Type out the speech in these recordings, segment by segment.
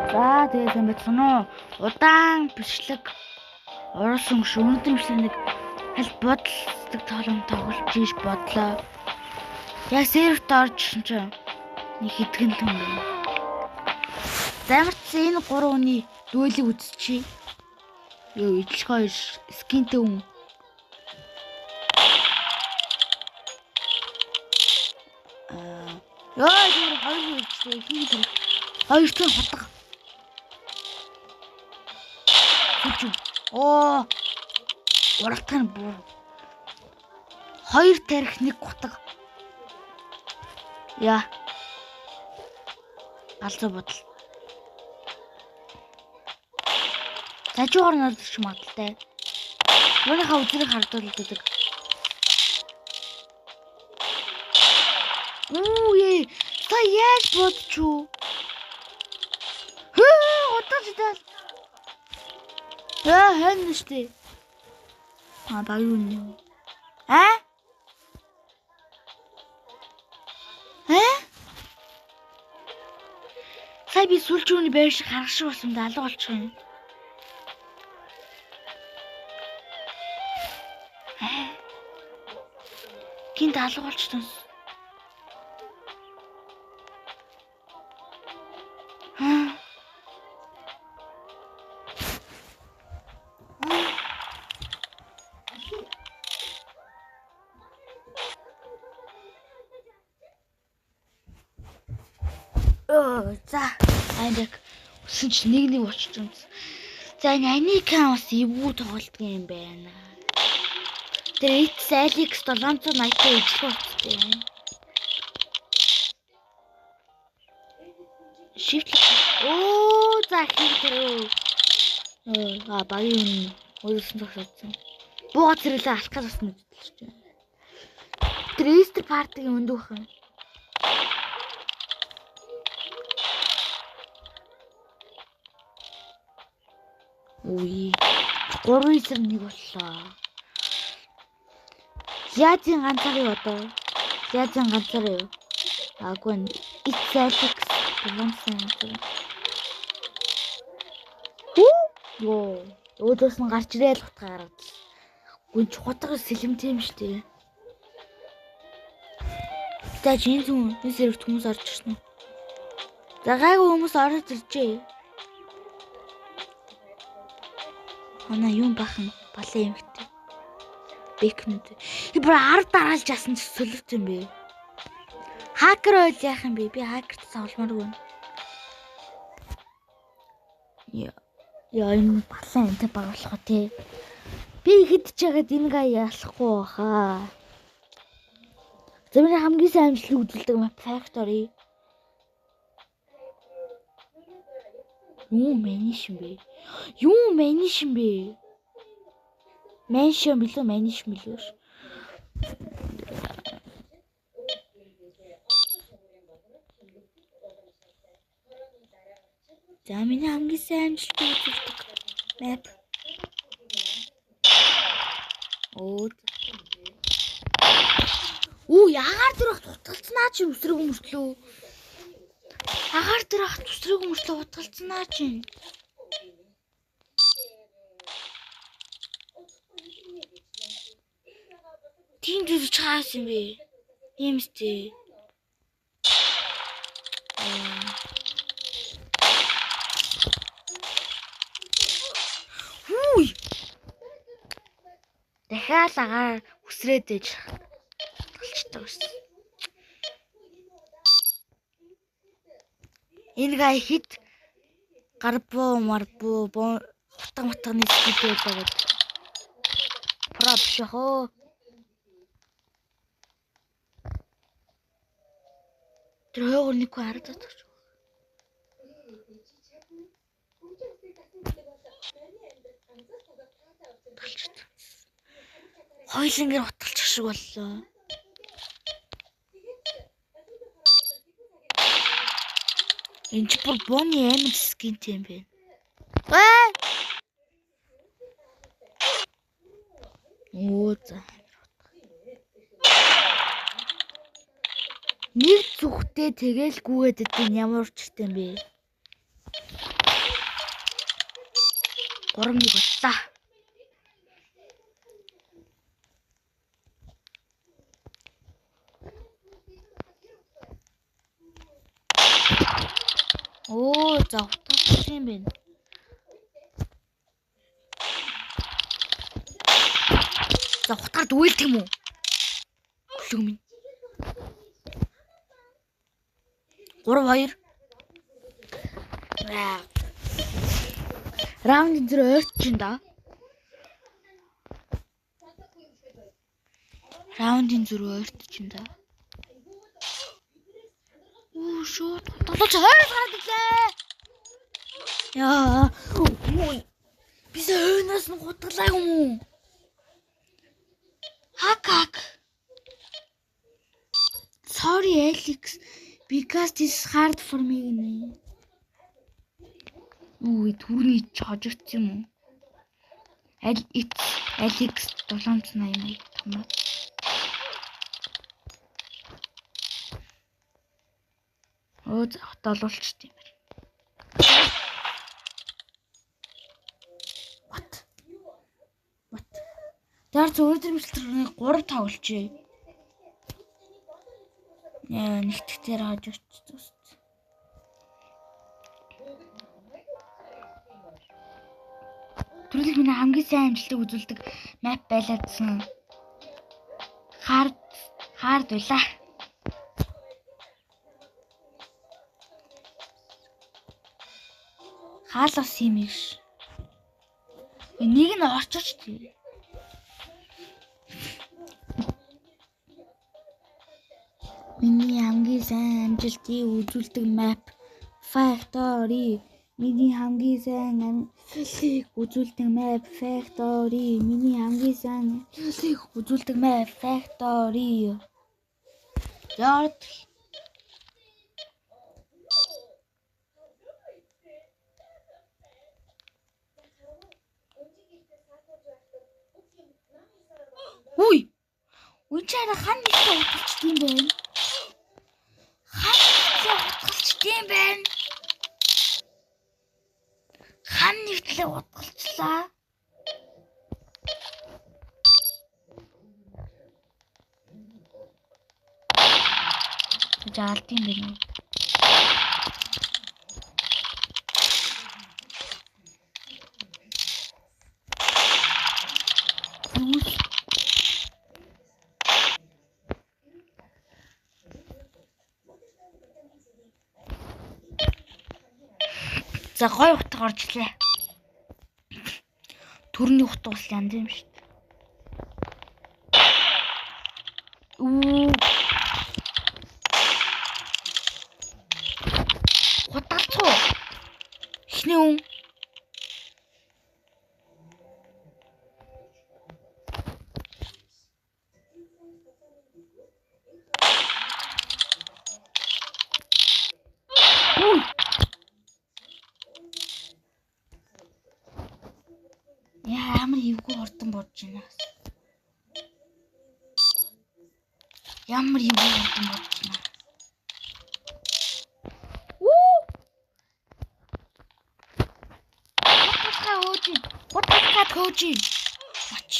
За тэгээ сайн байцгаана уу? Удаан бичлэг оруулсан шүү. Өнөөдөр бичлэг нэг аль бодолцдог тоглоом тоглож ийш бодлоо. Яг серверт орж ирсэн чинь нэг хэдгэн л юм байна. За ямар ч энэ гурван хүний дуэлийг үзчихье. Йоо, ижилх хоёр скинтэй хүн. Аа, ёо, тэр хоёр хүн үзчихлээ. Хин тэр хоёр ч хутга. Сүлж. Оо. Уралтах нь бүр. Хоёр тарих нэг гутаг. Яа. Галзуу бодол. Зажуугаар нард ч магадaltaй. Юуныхаа үзрийг хардуулдаг. Үу ээ. Та яаж бодчих вэ? Хөө, удаж идэл. Яа, хань штэ. А баг юу нэ? А? А? Сая би сүлжүүний байр шиг харах шиг болсон да алга болчих юм. Гинт алга болчихсон. За, аяг өсөн чи нэг нэг болчих юм. За, энэ Аника бас эвгүй тоглолтго юм байна. Тэр It's Alex 780 ижлэх болцтой юм. Shift. Оо, за хий тэр. Аа, багийн юм өөрөөсөн зогсоодсон. Бууга зэрэглээ алах гэж болсон гэж байна. Тэр Easter party-гийн өндөх юм. Үгүй. 3 эсрэг 1 боллоо. Язын ганцаар юу одоо? Язын ганцаар юу? Аагүй нь It's Alex 780. Хүү? Йоо. Өөдөөс нь гарч ирээл утгаа гаргад. Гүн чухатга сэлэмтэй юм штэ. За чинь зүүн энэ серверт хүмүүс орж ирсэн үү? За гайгүй хүмүүс орж иржээ. Манай юм бахан балан эмхтэй. Бэкнүүд. Би бүр 10 дараалж яасан ч солиот юм бэ. Хакер байл яах юм бэ? Би хакерт цаалмааргүй. Яа. Яа энэ балан эмхтэй баг болох тий. Би хэд ч яагаад энэ га ялахгүй баха. За миний хамгийн сайн амжилт үзүүлдэг map factory. Юу маниш юм бэ? Юу маниш юм бэ? Mansion билүү, маниш билүү? За миний хамгийн сайн амжилт үзүүлдэг map. Оо. Үу, ягаар дөрөх тутгалцнаа чи үсрэг өмөртлөө. Агаар дээр хат үсрэг өмөртлөө утгалцнаа чинь. Тийм зүйл чаас юм бэ? Ийм сте. Хүй. Дахиад агаар үсрээд ээж болчтой байсан. Энэ гай хит гарбуу марбуу хутга мутганы скид байлаа гэд. Про биш хөө. Тэр хойгоор нэг хүн харагдаад байгаа. Талчт. Хоёулангаар утгалчих шиг боллоо. Энэ ч бүр бууны амар скинтэй юм байна. Аа! Оо за. Нэг зүгтээ тэгэл гүгээд идэв ямар учиртай юм бэ? 3-1 боллоо. Оо, за утгаалсан юм байна. За утгаар дүүлдэг юм уу? Өглөг минь. 3-2. Раунд зэр ойртож байна да. Раундын зэр ойртож байна да. Үу шууд тоглож хойно гараад ирлээ. Яа. Үгүй. Би хойноос нь гутгалаа юм уу? Хак хак. Sorry Alex, because this is hard for me гинэ. Үгүй түрүүний хожигдсон юм уу? Аль it's Alex 785. Өө хотолуулчт юм байна. What? What? Тэр зөв өдөр мэлтэрний 3 тоглолчээ. Яа, нэгтгэхээр хожигдсон. Төрөлх миний хамгийн сайн амжилтыг үзүүлдэг map байлаадсан. Hard байлаа. Хаалас юм иш. Нэг нь орчооч тий. Миний хамгийн сайн амжилтыг үзүүлдэг map Factory. Миний хамгийн сайн амжилтыг үзүүлдэг map Factory. Миний хамгийн сайн амжилтыг үзүүлдэг map Factory. Яарт. Үгүй. Үн чараа хан нэгтэй утгалчт юм байна. Хан нэгтлээ утгалчт юм байна. Хан нэгтлээ утгалчлаа. Жаалт юм байна. За гоё утга оржлээ. Төрний утга бас янз юм шүү дээ. Үу. Худалцуу. Эхний үн. Ямар эвгүй хурдан бодож байна. Ямар эвгүй хурдан бодож байна. Үү! Хутгалгаа хөөж. Хутгалгаа хөөж. Ач.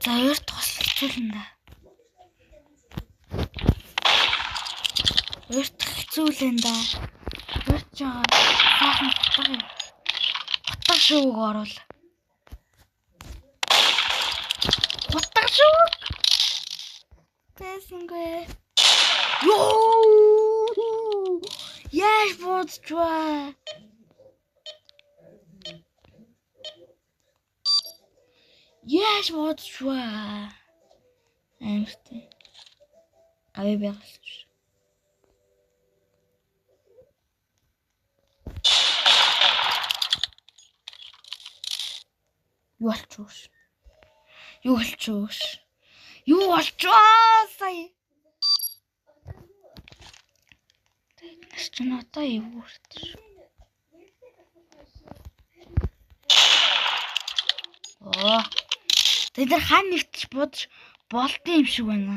За ойрт хослолцуулна да. Ойрт хэцүүлэн да. Ойрт жаа сайхан утга. Утга шүүг оруул. Утга шүүг. Тэсэнгүй. Йоо! Яаж бодчихваа? Яаж бодчихваа? Амартай. Гавь байгалсан шүү. Юу болчихвоо? Юу болчихвоо? Юу болчихвоо сая? Тэс чинь одоо эвгүй шүү. Оо. Тэд нар хан нэвтэж будаж болдсон юм шиг байна.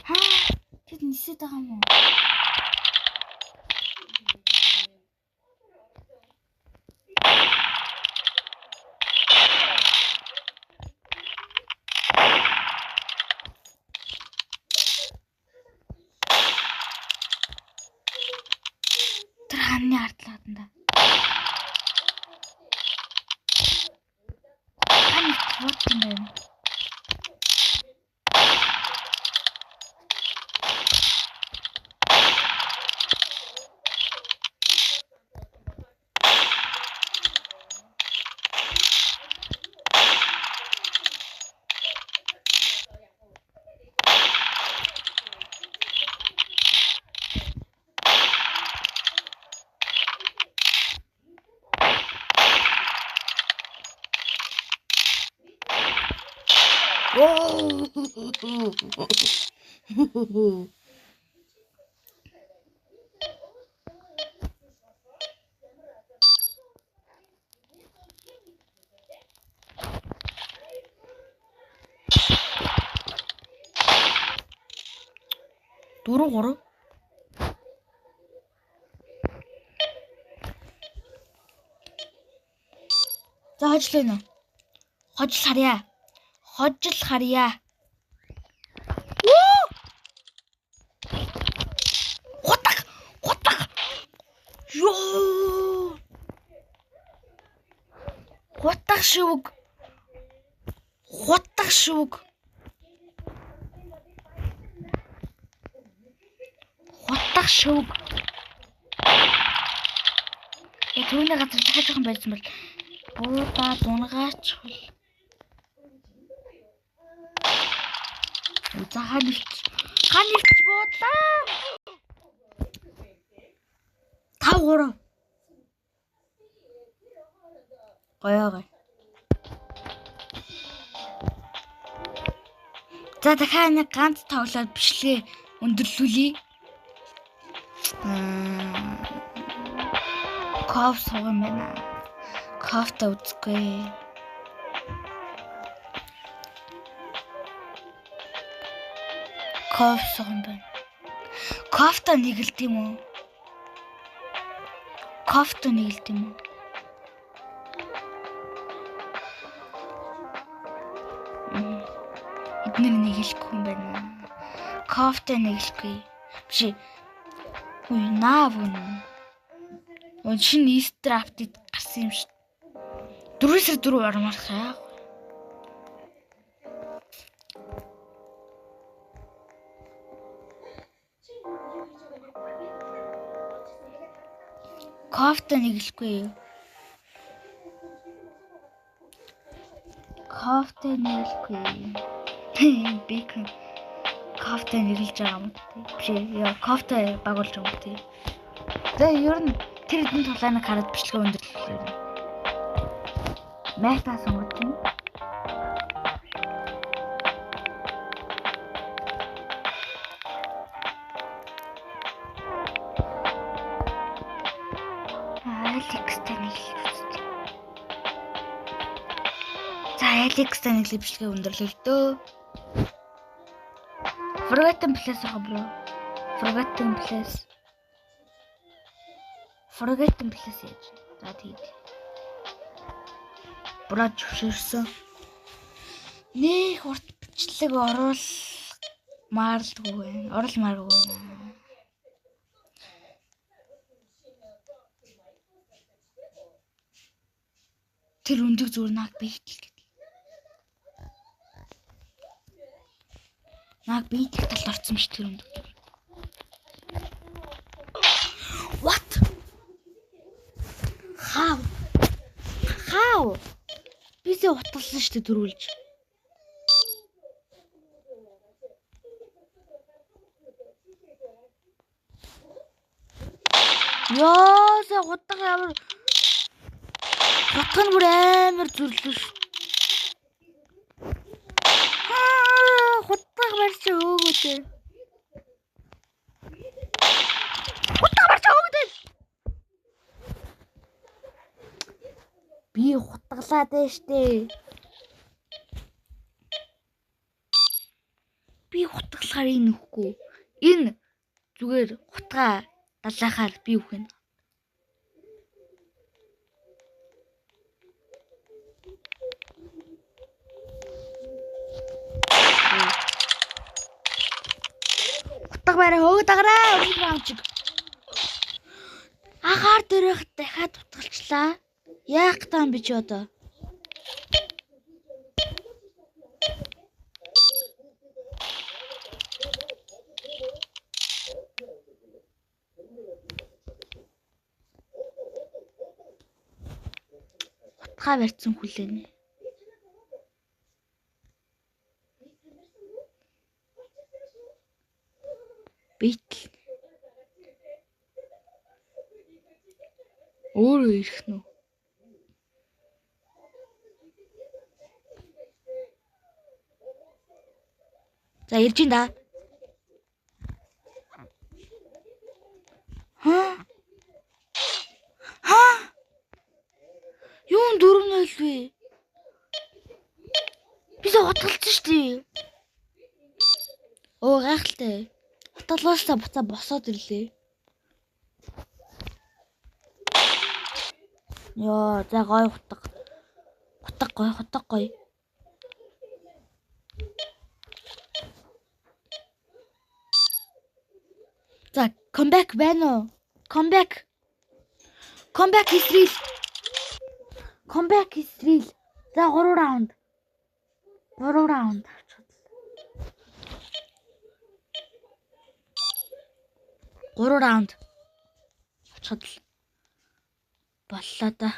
Хаа, тэд нисээд байгаа юм уу? Тэр ханны ардлаад да. Хан нэвтэж будсан байна. Дөрөв гурав. За хожил байна уу? Хожил харъя. Хожил харъя. Хутаг! Хутаг! Йоо! Хутаг шивг. Хутаг шивг. Хутаг шивг. Я түүний газар дахиад жоохон байсан бол буудаа дунгаач хөл. За хан нэвч буудлаа. 5-3. Гоё гоё. За дахиад нэг ганц тоглоод бичлэгээ өндөрлүүлье. Коф сууг юм байна. Кофта үзэхгүй. Коф сууг юм байна. Кофта нэгэлт юм уу? Кофта нэгэлт юм уу? Эднэр нэгэлэхгүй юм байна. Кофта нэгэлэхгүй. Биш. Үгүй наав үнэ. Шинэ Easter update гарсан юм шиг. 4 сар 4 ормоорх яа. Кофта нэгэлэхгүй юу? Кофта нэгэлэхгүй. Бэкон кофта нэгэлж байгаа юм тий. Биш яа, кофта багуулж байгаа юм тий. За ер нь тэр хэдэн тулааныг хараад бичлэгээ өндөрлөлөө. Мета сонгож байна. Алекс-тай нэглэж үзтээ. За Алекс-тай нэглэж бичлэгээ өндөрлөл дөө. Forgotten Place аа bro. Forgotten Place. Forgotten Place яаж. За тэгээд. Bro зөвшөөрсөн. Нэх урт бичлэг оруулмаарлгүй байна. Оруулмааргүй байна. Тэр өндөг зүгээр нааг бийтэл гэдэг. Нааг бийтэл талд орсон биш тэр өндөг. What? How? How? Бисээ утгалсан шүү дээ дөрвөлж. Яа, сая хутга ямар хутга нь бүр амар зүрлээ шүү. Хутга барьж өөгөөтэй. Хутга барьж өөгөөтэй. Би хутгалаад байна штэ. Би хутгалахаар энэ үхгүй. Энэ зүгээр хутгаа далаахаар би үхэн. Хутга барай хөг дагараа өмнөх раунд чиг. Агаар дөрөх дахиад утгалчлаа. Яах гэдэг юм би чи одоо? Хутгаа барьсан хүлээнэ. Битл. Өөрөө ирэх нь үү? За ирж ин да. Хаа? Хаа? Юун 4-0 вэ? Бисээ хутгалцсан шүү дээ. Оо гайхалтай. Хутгалуусаа буцаа босоод ирлээ. Йоо, за гоё хутга. Хутга гоё, хутга гоё. За, comeback байна уу? Comeback. Comeback is real. Comeback is real. За 3 раунд. 3 раунд авчихлаа. 3 раунд авчихад л боллоо да.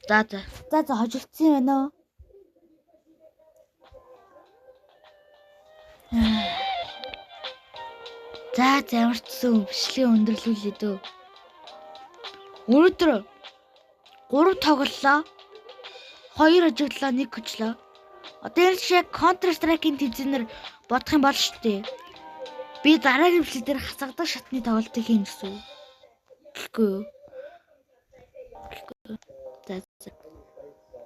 За за. За за хожигдсан юм байна уу? За за ямар ч гэсэн бичлэгээ өндөрлүүлээ дөө. Өнөөдөр 3 тоглолоо. 2 хожигдлоо, 1 хожлоо. Одоо энэ шиг Counter Strike-ийн тэмцээнээр бодох юм бол шүү дээ. Би дараагийн бичлэг дээр хасагдаг шатны тоглолтыг хийн гэсэн үг. Гэхгүй юу? Гэхгүй. За за.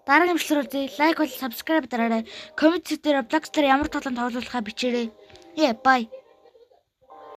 Дараагийн бичлэгээр уулзъя. Like бол subscribe дараарай. Comment дээр Roblox дээр ямар тоглоом тоглуулахаа бичээрэй. Yeah, bye.